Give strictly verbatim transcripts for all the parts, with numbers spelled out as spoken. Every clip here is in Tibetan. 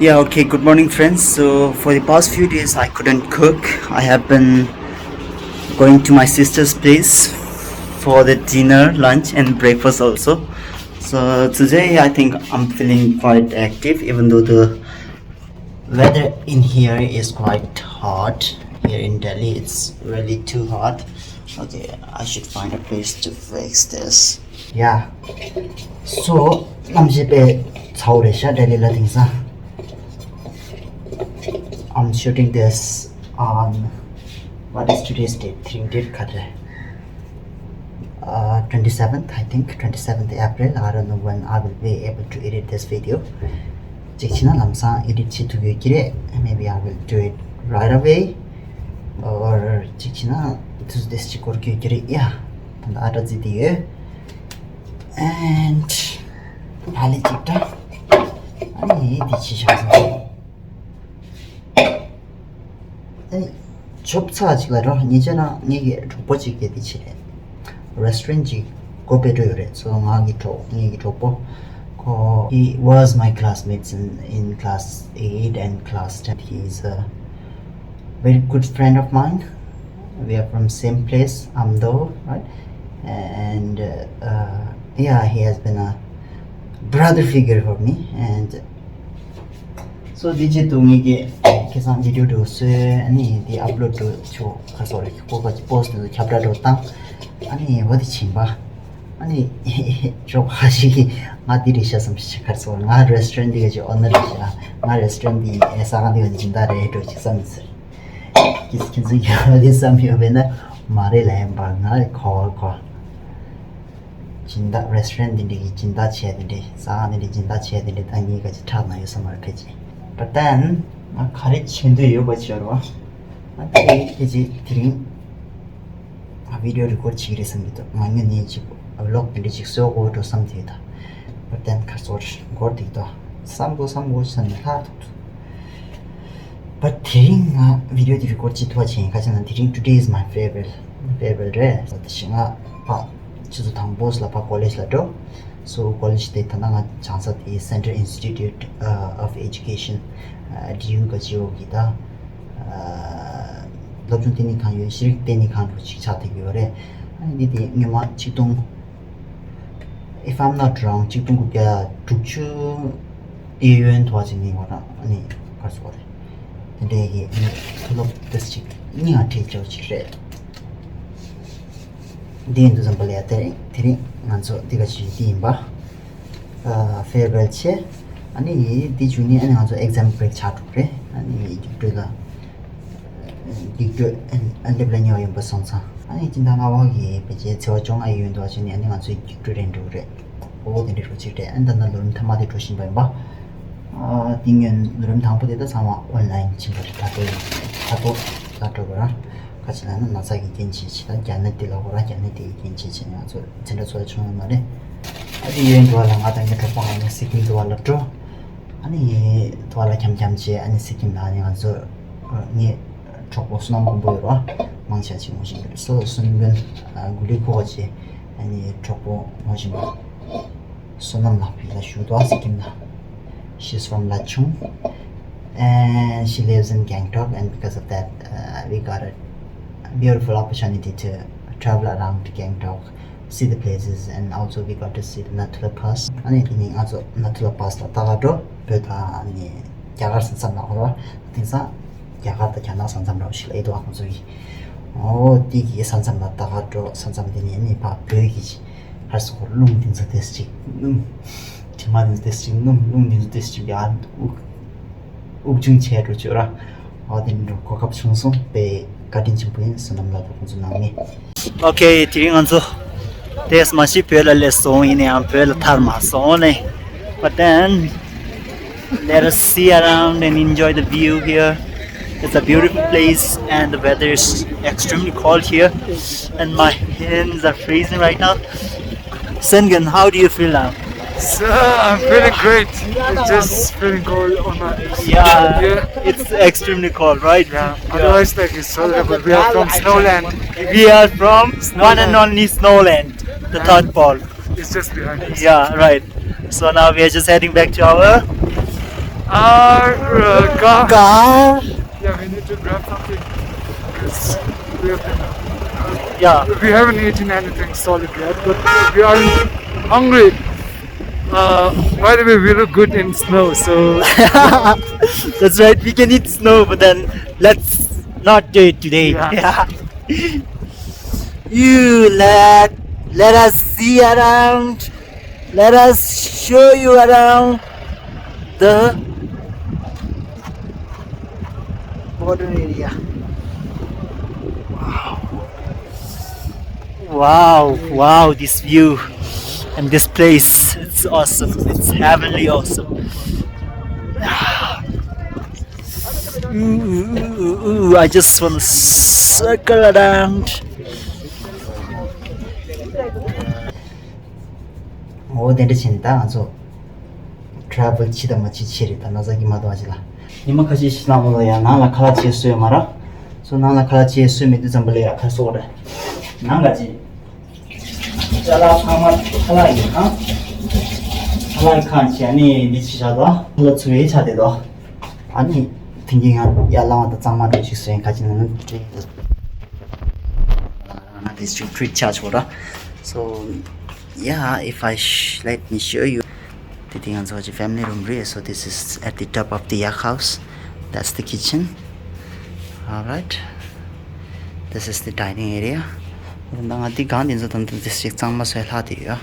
Yeah, okay, good morning, friends. So, for the past few days, I couldn't cook. I have been going to my sister's place for the dinner, lunch, and breakfast also. So, today I think I'm feeling quite active, even though the weather in here is quite hot. Here in Delhi, it's really too hot. Okay, I should find a place to fix this. Yeah. So, གནམ་གཤིས་དཔེ་ཚ་བོ་རེད་ཤག་ལྡི་ལི་ལ་དེང་སང་། I'm shooting this on, what is today's date? དེ་རིང་date ག་རེ་རེད། Uh, twenty-seventh, I think, twenty-seventh April. I don't know when I will be able to edit this video. གཅིག་བྱས་ན་ལམ་སང་edit བྱེད་ཐུབ་ཡོད་ཀྱི་རེད། Maybe I will do it right away. Or གཅིག་བྱས་ན་དུས་ཚོད་ཏོག་ཙམ་འགོར་གྱི་ཡོད་ཀྱི་རེད། Yeah. ད་ལྟ་ཨ་ཊ་བརྫིས་ཏེ་ཡོད། And ཕ་ལི་གཅིག་འདྲ། ཨ་ནི་འདི་ཅི་བཞག་སོང་། ཨ་ནི་ཆོབ་ཚ་ཅིག་ལ་རོ། ཉེ་ཆར་ན་ངེད་ཀྱི་གྲོགས་པོ་ཅིག་གིས་འདི་བྱས་རེད། restaurant ཅིག་སྒོ་ཕྱེ་འགྲོ་ཡོད་རེད། So ང་གི་གྲོགས་ངེད་ཀྱི་གྲོགས་པོ་ཁོ། He was my classmates in, in class eight and class ten. He is a very good friend of mine. We are from same place, Amdo, right? And uh, yeah, he has been a brother figure for me. And so འདི་བྱེད་དུས་ངེད་ཀྱིས་ཁ་སང་video འདྲ་བཟོས། ཨ་ནི་འདི་upload འདྲ་བྱས། ག་རེ་ཟེར་དགོས་རེད། ཁོ་གི་post འདི་ཚོ་ཁྱབ་བསྒྲགས་འདྲ་བཏང་། ཨ་ནི་འོ་དེ་བྱས་པ། ཨ་ནི་གྲོགས་པོ་ཁ་ཤས་ཀྱིས་ང་འདི་རེད་ཤག་བསམ་ཤག་ག་རེ་ཟེར་དགོས་རེད། ང་restaurant འདི་གི་ཅིག་owner རེད་ཤག་ང་restaurant འདི་ཟ་ཁང་འདི་གི་སྦྱིན་བདག་རེད་འདྲ་ཅིག་བསམ་ཟེར། ཁྱེད་ཁྱེད་ཚོ་ཡོད་རེད་བསམ་ཡོད་པས་ན། མ་རེད་ལབ་ཡིན་པ། ང་གོ་གོ། སྦྱིན་བདག restaurant འདི་འདྲ་གི་སྦྱིན་བདག་བྱས། དེ་འདྲ་ཟ་ཁང་འདི་འདྲ་སྦྱིན་བདག་བྱས། དེ་འདྲ་ད་ངའི་ག་ཅིག་ཁྲག་ན་ཡོད་ས་མ་རེད་ཕལ་ཆེར། But then ང་ག་རེ་བྱེད་འདོད་ཡོད་པ་ཅིག་ཡོད་རེད་བ། ང་དེ་ཕལ་ཆེར་དེ་རིང་ང་video record བྱེད་ཀྱི་རེད་བསམ་གྱི་འདུག་ང་ཉིད་ནས་ཅིག་vlog དེ་འདྲ་ཅིག་བཟོ་དགོས་འགྲོ་བསམ་བསྡད་ད། But then ག་རེ་ཟེར་དགོས་རེད། འགོར་འདུག་ད་བསམ་དགོས་བསམ་དགོས་བསམ་ནས་ལྷག་འདུག But དེ་རིང་ང་video དེ་record བྱེད་ཐུབ་པ་བྱས་ཡིན། ག་ཅི་ན་དེ་རིང་today is my farewell, farewell རེད། དེ་བཞིན་ང་ཕར་ཆུ་ཚོད་དང་པོ་ལ་ཕར་college ལ་འགྲོ། So college དེ་ད་ལྟ་ང་སྦྱངས་ས་དེ་Central Institute uh, of Education, uh, D U ག་ཅིག་ཡོད་ཀྱི་ད། སློབ་སྦྱོང་བསྟི་གནས་ཁང་ཡོད། ཤེས་རིག་བསྟི་གནས་ཁང་འདྲ་ཅིག་ཆགས་བསྡད་ཀྱི་ཡོད་རེད། ཨ་ནི་འདི་དེ་སྔོན་མ་ཆིག་སྟོང་if I'm not wrong ཆིག་སྟོང་དགུ་བརྒྱ་དྲུག་ཅུ་གཡས་གཡོན་དུ་བ་ཅིག་ནས་ང་རང་ཨ་ནི་ག་རེ་ཟེར་དགོས་རེད། དེ་འདྲའི་གི་ཨ་ནི་མཐོ་སློབ་ཏོག་ཙམ་ཅིག་གཉིས་ཀ་ཁྲིད་ཆོག་ཅིག་རེད། འདི་ཡིན་དུས་ཙམ་པ་ལ་ཡ་དེ་རིང་དེ་རིང་ང་ཚོ་འདི་ག་ཅིག་འདི་ཡིན་པ། ཨ། farewell བྱས། ཨ་ནི་འདི་མཇུག་ནས་ཨ་ནི་ང་ཚོ་exam break ཆགས་འགྲོ་གི་རེད། ཨ་ནི་རྒྱུགས་སྤྲོད་ལ། རྒྱུགས་སྤྲོད་ཨ་སླེབས་ལ་ཉེ་བ་ཡིན་པ་སོང་ཙང་། ཨ་ནི་སྤྱི་ཟླ་ལྔ་པ་གི་ཕལ་ཆེར་ཚེས་པ་བཅོ་ལྔ་ཡི་ཡོལ་དུ་བ་ཅིག་ནས་ཨ་ནི་ང་ཚོའི་རྒྱུགས་སྤྲོད་རན་འགྲོ་གི་རེད། ཨོ་དེ་འདྲ་རུ་ཅིག་རེད། ཨ་ནི་ད་ནི་ལོ་རིམ་མཐའ་མ་དེ་འགྲོ་བཞིན་པ་ཡིན་པ། ཨ་དེ་སྔོན་ལོ་རིམ་དང་པོ་དེ་ད་ཚང་མ་online ཕྱིན་པ་རེད། ད་ལྟ་ཡིན་ད་ལྟ་ལ་འགྲོ་དགོས་ར། ཁ་ཅིག་ལ་ནི་ན་ཚ་གི་རྐྱེན་བྱས་བྱས། ད་རྒྱ་ནད་དེ་ལ་འགོ་ར་རྒྱ་ནད་དེ་གི་རྐྱེན་བྱས་བྱས་ནས་ང་ཚོ་འཛིན་གྲྭ་ཚོགས་ཡ་བྱུང་ཡོད་མ་རེད། ཨ་དེ་ཡོལ་དུ་བ་ལ་ང་དང་ངའི་གྲོགས་པོ་ང་གཉིས་སི་ཀིམ་དུ་བ་ལ་འགྲོ། ཨ་ནི་དུ་བ་ལ་འཁྱམ་འཁྱམ་བྱས། ཨ་ནི་སི་ཀིམ་ལ་ཨ་ནི་ང་ཚོ་ངའི་གྲོགས་པོ་བསོད་ནམས་མགོན་པོ་ཡོད་ར། མང་ཆེ་ཅིག་ངོ་ཤེས་ཀྱི་རེད། སོ་སོ་མགོན་གུ་ལི་ཁོ་བ་བྱས། ཨ་ནི་གྲོགས་པོ་ངོ་ཤེས་པ། བསོད་ནམས་ལགས་ཕ་གི་ལ་བཞུགས་འདུག་ཨ་སི་ཀིམ་ལ། She's from Lachung and she lives in Gangtok, and because of that uh, we got a beautiful opportunity to travel around Gangtok, see the places, and also we got to see the Nathula Pass. ཨ་ནི་དེ་ནི་ང་ཚོ་Nathula Pass ལ་ལྟ་ག་འགྲོ། བོད་དང་ཨ་ནི་རྒྱ་གར་ས་མཚམས་ལ་འོ་ར། དེང་སང་རྒྱ་གར་དང་རྒྱ་ནག་ས་མཚམས་འདྲ་བོ་ཞིག་ལ་ཡོད་འདུག་ཨ་ང་ཚོ་གི། ཨོ་དེ་གི་ས་མཚམས་ལ་ལྟ་ག་འགྲོ། ས་མཚམས་དེ་ནི་ཨ་ནི་ཕར་བོད་ཀྱི་ཧར་སོ་ཁོ་རླུང་དེ་ཚོ་ཏོག་ཙམ་ཅིག་སྣུམ། དྲི་མ་དེ་ཚོ་ཏོག་ཙམ་ཅིག་སྣུམ། རླུང་དེ་ཚོ་ཏོག་ཙམ་ཅིག་ཡར་དབུགས་དབུགས་ཆུང་བྱས་འགྲོ་བྱོས་ར། ཨོ་དེ་འདྲ་གོ་སྐབས་བྱུང་སོང་། དཔེ་བཀའ་དྲིན་ཆེན་པོ་ཡིན། བསོད་ནམས་ལགས་དང་ཁོང་ཚོ་ནང་མི། Okay དེ་རིང་ང་ཚོ་ཏེས་མ་ཤི་བོད་ལ་སླེབས་སོང་། ཡིན་ནའང་བོད་ལ་ཐར་མ་སོང་ནས། But then let us see around and enjoy the view here. It's a beautiful place and the weather is extremely cold here and my hands are freezing right now. Sengen, how do you feel now? So I'm feeling great. It's just feeling cold on my Yeah, yeah. It's extremely cold, right? Yeah. Yeah. Otherwise, like, it's tolerable. We are from Snowland. We are from Snowland. One and only Snowland, the yeah. Third pole. It's just behind us. Yeah, right. So now we are just heading back to our Our uh, car. Car. Yeah, we need to grab something. It's, we have been, yeah, we haven't eaten anything solid yet, but we are hungry. Uh, by the way, we look good in snow, so that's right. We can eat snow, but then let's not do it today. Yeah. Yeah. You let let us see around. Let us show you around the border area. Wow. Wow, wow, this view and this place, it's awesome. It's heavenly awesome. Ooh, ooh, ooh, ooh, ooh, I just want to circle around. འོ་དེ་འདྲ་བྱས་ནས་ད་ང་ཚོ་travel་བྱེད་དང་མ་བྱེད་ཆེ་རེད། ད་ན་ཚ་གི་མ་གཏོགས་ཅི་ལ། ཉི་མ་ཁ་ཤས་ཤིག་ནང་ལོགས་ལ་ཡང་ནང་ལ་ཁ་ལག་ཅིག་བཟོས་ཡོད་མ་རེད། སོ་ནང་ལ་ཁ་ལག་ཅིག་བཟོས་མེད་དུས་ཙམ་པ་ལ་ཡང་ཁ་སོག་རེད། ནང་ལ་ཅི། ཅ་ལག་ཚང་མ་ཁ་ལག་ཡིན་ཁང་། ཁ་ལག་ཁང་བྱས་ནས་འདི་ཅི་བྱ་དོ། ཁ་ལག་ཚུ་ཡའི་ཆ་དེ་དོ། ཨ་ནི་དེང་གི་ཡང་ཡར་ལངས་པ་དང་གཙང་མ་འགྲོ་ཞིག་བཟོས་ཡིན། ཁ་ཅིག་ནང་ནས་ཁྲིད། This is pretty charge water. So yeah, if I sh- let me show you. དེ་དེ་ང་ཚོ་ཅི་family room རེད། So this is at the top of the yak house. That's the kitchen. All right. This is the dining area. ད་ང་དེ་གང་དེ་ཚོ་དང་དེ་ཞིག་གཙང་མ་བཟོས་ལྷག་དེ་ཡོད།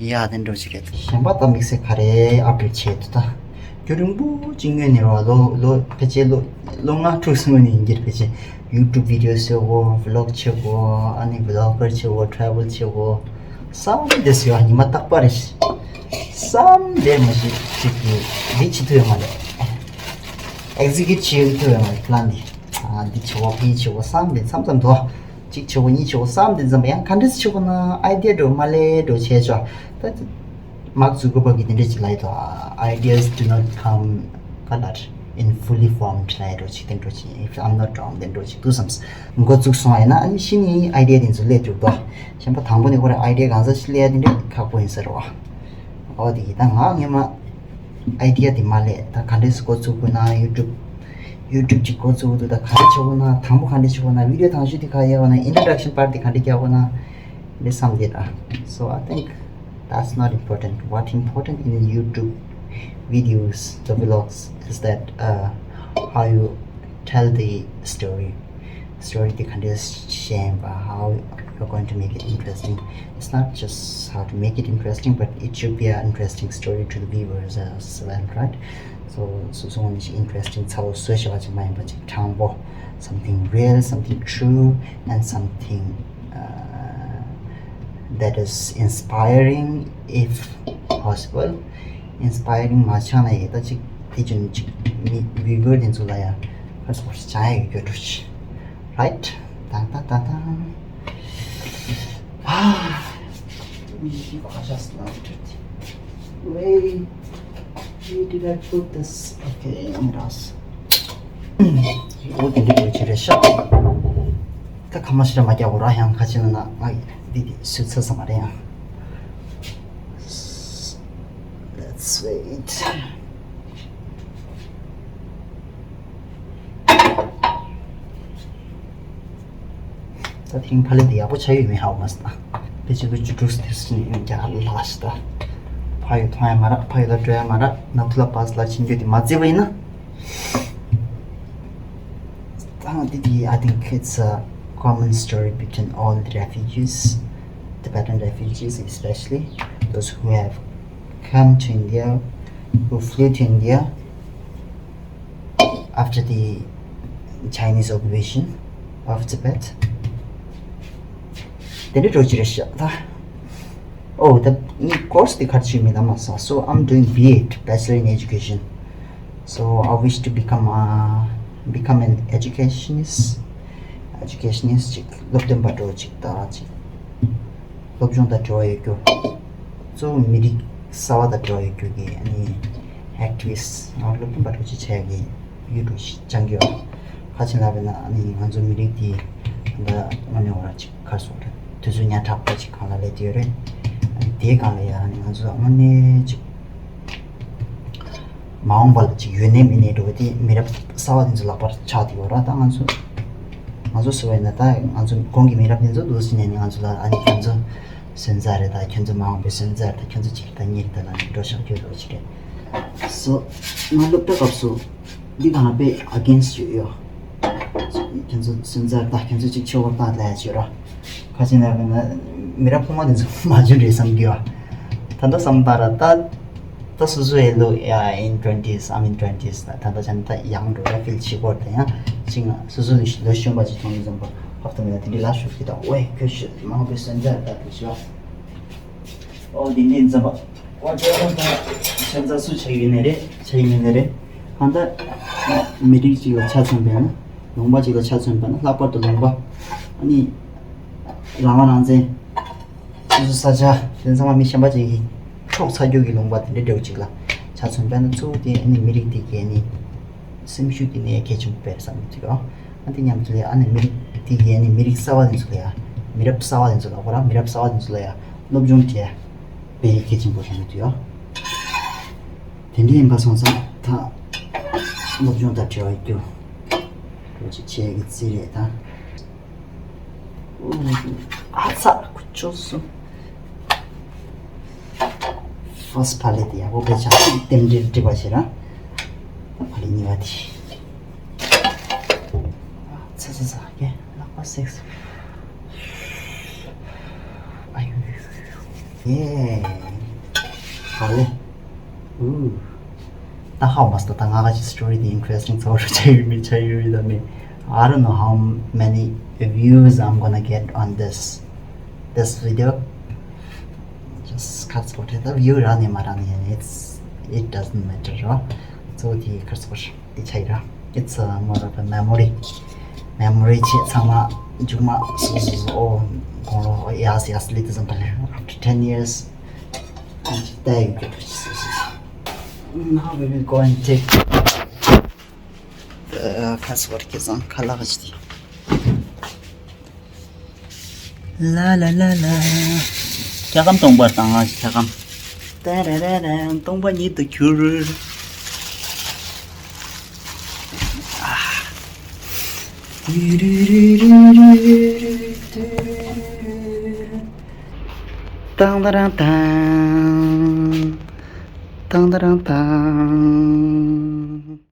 ཡ་དེ་འགྲོ་ཅིག་རེད། གཞན་པ་ད་དམིགས་བསལ་ག་རེ་update་བྱས་འདུག་ད་རྒྱུན་རིང་པོ་ཅིག་སྔོན་ནས་རེད་བ། ལོ་ལོ་ཕལ་ཆེར་ལོ་ལོ་ལྔ་དྲུག་སྔོན་ནས་ཡིན་གྱི་རེད། ཕལ་ཆེར་YouTube video་བཟོ་དགོས། Vlog་བྱེད་དགོས། ཨ་ནི་vlogger་བྱེད་དགོས། Travel་བྱེད་དགོས། བསམ་བསྡད་ཡོད། ཉི་མ་རྟག་པར་རེད། བསམ་བསྡད་མ་ཞིག་ཅིག་གི་འདི་བྱེད་ཐུབ་ཡོད་མ་རེད། Execute་བྱེད་ཐུབ་ཡོད་མ་རེད་plan་འདི། ཨ་འདི་བྱེད་དགོས། ཕ་གི་བྱེད་དགོས་བསམ་བསྡད་མཚམས་མཚམས་དུ། གཅིག་བྱེད་དགོས་གཉིས་བྱེད་དགོས་བསམ་དེ་ཙམ་པ་ཡང་ག་འདྲས་བྱེད་དགོས་ན་ཨའི་ཌི་ཡ་འགྲོ་མ་ལས་འགྲོ་བྱས་ཆོག་ད་མརག་ཛུ་ཀར་བྷག་གིས་དེ་འདྲས་ཅིག་ལབ་ཡོད་དོ། Ideas do not come ག་ལ་in fully formed ལབ་ཡོད་འགྲོ་ཅིག་དེ་འགྲོ་ཅིག if I'm not wrong དེ་འགྲོ་ཅིག་འདུག་བསམ། འགོ་བཙུགས་སོང་བ་ཡིན་ན་ཨ་ནི་གཞི་ནས་ཨའི་ཌི་ཡ་དེ་ཚོ་སླེབས་འགྲོ་དོ། གཞན་པ་དང་པོ་ནས་ཁོ་རང་ཨའི་ཌི་ཡ་གང་ཟག་ཞིག་སླེབས་ཡ་དེ་འདྲས་ཁག་པོ་ཡིན་ས་རེད་བ། འོ་དེ་གི་ད་ང་སྔོན་མ། ཨའི་ཌི་ཡ་དེ་མ་སླེབས། ད་ག་འདྲས་སེ་འགོ་བཙུགས་དགོས་ན་YouTube YouTube་ཅིག་འགོ་བཙུགས་འདུག་ད་ག་རེ་བྱེད་དགོས་ན་དང་པོ་ག་འདྲས་བྱེད་དགོས་ན་video་དང་ཤོས་དེ་ག་རེ་ཡག་པོ་ན་introduction part་དེ་ག་འདྲས་རྒྱག་དགོས་ན་འདི་བསམ་བསྡད་ད། So I think that's not important. What important in YouTube videos, the vlogs, is that uh, how you tell the story. Story དེ་ག་འདྲས་བཤད་པ། How you're going to make it interesting. It's not just how to make it interesting, but it should be an interesting story to the viewers as well, right? So སོ་སོ་ངོས་ནས་ཅིག་interesting་ཚ་བོ་བཟོས་བཞག་པ་ཅིག་མ་ཡིན་པ་ཅིག་དྲང་པོ། Something real, something true, and something uh, that is inspiring if possible. Inspiring་མ་ཆགས་ན་ཡང་ད་ཅིག་དེ་བཞིན་ཅིག་མི་viewer་དེ་ཚོ་ལ་ཡང་ཁ་སོགས་ཅིག་བྱ་ཡ་ཡོད་རྒྱུ་འགྲོ་ཅིག Right? ཏང་ཏང་ཏང་ཏང་། ཨ། མི་ཞིག་ཁ་ཤས་ལ་འདྲི། Wait, where did I put this? Okay, I'm lost. འོ་དེ་འདྲ་ཡོད་ཅིག་རེད་ཤག་ད་ཁ་མ་ཤི་ར་མ་རྒྱག་གོ་ར་ཡང་ཁ་ཆེ་ན་ན་ང་འདི་འདི་སུས་ཚ་ས་མ་རེད་ཡང་། Let's wait. ད་དེ་རིང་ཕ་ལེ་དེ་ཡག་པོ་ཆགས་ཡོད་མེད་ཧ་གོ་མ་སོང་། ད་ཕལ་ཆེར་ལོ་བཅུ་དྲུག་དེ་ཚོ་ནས་ཡང་རྒྱ་གར་ལ་ལྷག་ཤག་ད་ཕ་ཡུལ་མཐོང་ཡ་མ་རག་ཕ་ཡུལ་ལ་འགྲོ་ཡ་མ་རག་ན་ཐུ་ལ་པཱས་ལ་ཕྱིན་རྒྱུ་དེ་མ་བརྩིས་པ་ཡིན་ན། ད་འདི་དེ་I think it's a common story between all the refugees, Tibetan refugees especially, those who have come to India, who flew to India after the Chinese occupation of Tibet. དེ་འདྲ་འགྲོ་གི་རེད་ཤག་ད། Oh, the course དེ་ག་རེ་བྱེད་མིན་ལ་མ་ཟ། So I'm doing B.Ed, Bachelor in Education. So I wish to become a become an educationist. Educationist ཅིག་སློབ་སྟོན་པ་འདྲ་ཅིག་ད་ཅིག་སློབ་སྦྱོང་དང་འབྲེལ་བ་ཡོད་རྒྱུ། གཙོ་བོ་མི་རིགས་གསར་བ་དང་འབྲེལ་བ་ཡོད་རྒྱུ་གི་ཨ་ནི་activist ང་སློབ་སྟོན་པ་འདྲ་ཅིག་བྱས་ཀྱི་ཡུལ་དུ་སྦྱང་གི་ཡོད། ཁ་ཆེ་ལབ་པས་ན་ཨ་ནི་ང་ཚོ་མི་རིགས་དེ་ད་དངོས་གནས་འོ་ར་ཅིག་ག་རེ་ཟེར་དགོས་རེད། དུས་ཚོད་ཉག་ཕྲ་པོ་ཅིག་སྒང་ལ་སླེབས་བསྡད་ཡོད་རེད། ཨ་ནི་དེའི་སྒང་ལ་ཡ་ཨ་ནི་ང་ཚོ་དངོས་གནས་ཅིག་ མ་འོངས་པ་ལ་ཅིག་ཡོད་ནའི་མེད་ནའི་འགྲོ་བ་དེ་མི་རབས་གསར་བ་དེ་ཚོ་ལག་པར་ཆགས་བསྡད་ཡོད་ར། ད་ང་ཚོ་ང་ཚོ་བཟོ་བས་ན་ད་ང་ཚོ་གོང་གི་མི་རབས་དེ་ཚོ་འདུག་ཟེར་ནས་ནི་ང་ཚོ་ལ་ཨ་ནི་ཁྱོད་ཚོ་སོན་རྩ་རེད། ད་ཁྱོད་ཚོ་མ་འོངས་པའི་སོན་རྩ་རེད། ད་ཁྱོད་ཚོ་གཅིག་ད་གཉིས་རེད། ད་ལ་ནི་འགྲོ་ཤག་ཁྱོད་ཚོ་གཅིག་རེད། སོ་ང་སློབ་གྲྭ་སྐབས་སུ་འདི་གང་ལ་དཔེ་against་ཡོད་ཡོད། ཁྱོད་ཚོ་སོན་རྩ་རེད། ད་ཁྱོད་ཚོ་གཅིག་ཆོས་བར་ད་ལས་ཡོད་ར། ཁ་ཅིག་ན་མི་རབས་ཕོ་མོ་དེ་ཚོ་མ་འཇོན་རེད་བསམ་གི་ཡོད། ད་ལྟ་བསམ་ད་ར་ད། ད་སོ་སོ་ཡི་ལོ་ཡ་in twenties, I'm in twenties. ད་ད་ལྟ་ཅན་ད་ཡང་འགྲོ་ཡ་ཕིལ་ཆི་གོ་ད་ཡང་ཅིག་ང་སོ་སོ་ལོ་ལོ་གཞོན་པ་ཅིག་མཐོང་ནས་བཟང་པོ་ཧབ་ཏུ་མེད་ན་དེ་འདྲི་ལ་ཤོག་གི་ད་ཝེ་ཁྱོད་ཤི་མང་པོའི་སོན་རྩ་ད་དུ་ཤོག་ཨོ་དེ་འདྲི་བཟང་པོ་ཨོ་ཅོ་ད་སོན་རྩ་སུ་ཆ་ཡོད་ནས་རེད། ཆ་ཡོད་ནས་རེད། གང་ད་མི་རིགས་ཅིག་ལ་ཆ་མཚོན་པས་ན་ལུང་པ་ཅིག་ལ་ཆ་མཚོན་པས་ན་ལྷག་པར་དུ་ལུང་པ་ཨ་ནི་རང་དབང་རང་བཙན། སོ་སོ་ས་ཆ་དེ་ཚང་མ་མི་གཞན་པ་ཅིག་གིས་འཕྲོག་ཚར་རྒྱུ་གི་ལུང་པ་དེ་འདྲ་འདྲ་བོ་ཅིག་ལ་ཆ་མཚོན་པས་ན་གཙོ་བོ་དེ་ཨ་ནི་མི་རིགས་དེ་གའི་ནི་སེམས་ཤུགས་དེ་ནི་གལ་ཆེན་པོ་དཔེ་རེད་བསམ་གྱི་འདུག་ཨ་ནི་མཉམ་དུ་ལ་ཨ་ནི་མི་རིགས་དེ་གའི་ནི་མི་རིགས་གསར་བ་དེ་ཚོ་ལ་ཡ་མི་རབས་གསར་བ་དེ་ཚོ་ལ་ཁོ་རང་མི་རབས་གསར་བ་དེ་ཚོ་ལ་ཡ་སློབ་སྦྱོང་བྱས་དཔེ་གལ་ཆེན་པོ་བསམ་གྱི་འདུག་ཨ། དེ་འདྲ་ཡིན་པ་སོང་ཙང་ད་སློབ་སྦྱོང་དང་འབྲེལ་བ་རྒྱུ་རོ་ཅིག་བྱས་ཀྱི་རྩིས་རེད་ད། ཨ་ཚ་ཁུ་ཆོ་སུ། ཕར་སི་ཕ་ལེ་དེ་ཡག་པོ་དཔེ་ཆ་རྟེན་འབྲེལ་འགྲིག་པ་བྱེད་ར། ཕ་ལེ་གཉིས་པ་དེ། ཚ་ཚ་ཚ་ཀེ་ལག་པ་སེགས། ཨ་ཡུ་ཡུ་ཡུ་ཡུ། ཡེ། ཕ་ལེ། ཨུ། ད་ཧ་མ་སྟ་ད་ང་ག་ཅི་story དེ་interesting ཚོར་ཆ་ཡོད་མི་ཆ་ཡོད་ཡོད་ད་མེད། I don't know how many views I'm gonna get on this this video. Just ཁ་ཚོ་ཁྲེ་ད་view་རག་ནས་མ་རག་ནས་it's it doesn't matter རོ། གཙོ་བོ་དེ་ཁ་ཚོ་དེ་ཆ་ཡི་ར། It's a more of a memory. Memory ཆེ་ཚང་མ་མཇུག་མ་སོ་སོ་སོ་ཨོ་དགུང་ལོ་ཡག་སི་ཡག་སི་ལི་དེ་ཙམ་པ་ལས་after ten years ད་ཡོད་རྒྱུ་རེད། Now we will go and take the password ཁེ་བཟང་ཁ་ལག་ཅི། ལ་ལ་ལ་ལ། ཐེ་གམ་སྟོང་པར་བཏང་ང་ཞིག་ཐེ་གམ། ཏ་ར་ར་ར་སྟོང་པ་ཉིད་དུ་གྱུར། ཏང་ཏ་རང་ཏང་། ཏང་ཏ་རང་ཏང་།